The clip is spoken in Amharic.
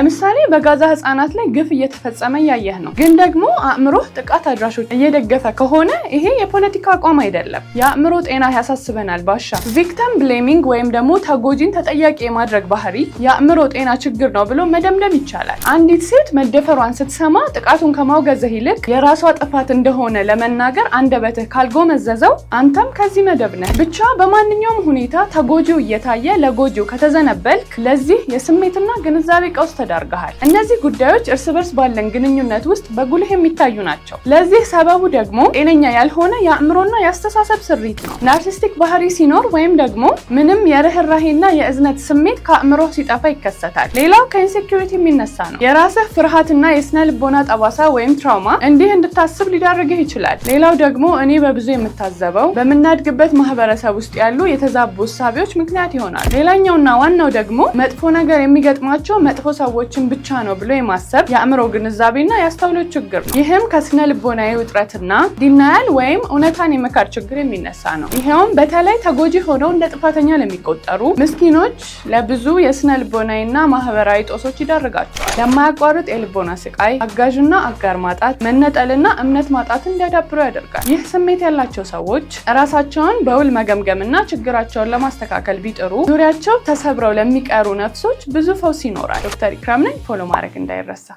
ለምሳሌ በጋዛ ህጻናት ላይ ግፍ እየተፈጸመ እያየህ ነው። ግን ደግሞ አእምሮህ ጥቃት አድራሾች እየደገፈ ከሆነ ይሄ የፖለቲካ አቋም አይደለም። የአእምሮ ጤና ያሳስበናል። ባሻ victim blaming ወይም ደግሞ ተጎጂን ተጠያቂ የማድረግ ባህሪ የአእምሮ ጤና ችግር ነው ብሎ መደምደም ይቻላል። አንዲት ሴት መደፈሯን ስትሰማ ጥቃቱን ከማውገዝህ ይልቅ የራሷ ጥፋት እንደሆነ ለመናገር አንደበትህ ካልጎመዘዘው አንተም ከዚህ መደብ ነህ። ብቻ በማንኛውም ሁኔታ ተጎጂው እየታየ ለጎጂው ከተዘነበልክ ለዚህ የስሜትና ግንዛቤ ቀውስ ተዳርገሃል። እነዚህ ጉዳዮች እርስ በርስ ባለን ግንኙነት ውስጥ በጉልህ የሚታዩ ናቸው። ለዚህ ሰበቡ ደግሞ ጤነኛ ያልሆነ የአእምሮና የአስተሳሰብ ስሪት ነው። Narcissistic ባህሪ ሲኖር ወይም ደግሞ ምንም የርህራሄና የእዝነት ስሜት ከአእምሮ ሲጠፋ ይከሰታል። ሌላው ከ insecurity የሚነሳ ነው። የራስህ ፍርሃትና የስነ ልቦና ጠባሳ ወይም trauma እንዲህ እንድታስብ ሊዳርግህ ይችላል። ሌላው ደግሞ እኔ በብዙ የምታዘበው በምናድግበት ማህበረሰብ ውስጥ ያሉ የተዛቡ እሳቤዎች ምክንያት ይሆናል። ሌላኛውና ዋናው ደግሞ መጥፎ ነገር የሚገጥማቸው መጥፎ ሰዎችን ብቻ ነው ብሎ የማሰብ የአእምሮ ግንዛቤና የአስተውሎት ችግር ነው። ይህም ከስነ ልቦናዊ ውጥረትና denial ወይም እውነታን የመካድ ችግር የሚነሳ ነው። ይኸውም በተለይ ተጎጂ ሆነው እንደ ጥፋተኛ ለሚቆጠሩ ምስኪኖች ለብዙ የስነ ልቦናዊና ማህበራዊ ጦሶች ይዳርጋቸዋል። ለማያቋርጥ የልቦና ስቃይ፣ አጋዥና አጋር ማጣት፣ መነጠልና እምነት ማጣትን እንዲያዳብሩ ያደርጋል። ይህ ስሜት ያላቸው ሰዎች ራሳቸውን በውል መገምገምና ችግራቸውን ለማስተካከል ቢጥሩ ዙሪያቸው ተሰብረው ለሚቀሩ ነፍሶች ብዙ ፈውስ ይኖራል። ዶክተር ኢክራም ነኝ። Follow ማድረግ እንዳይረሳ።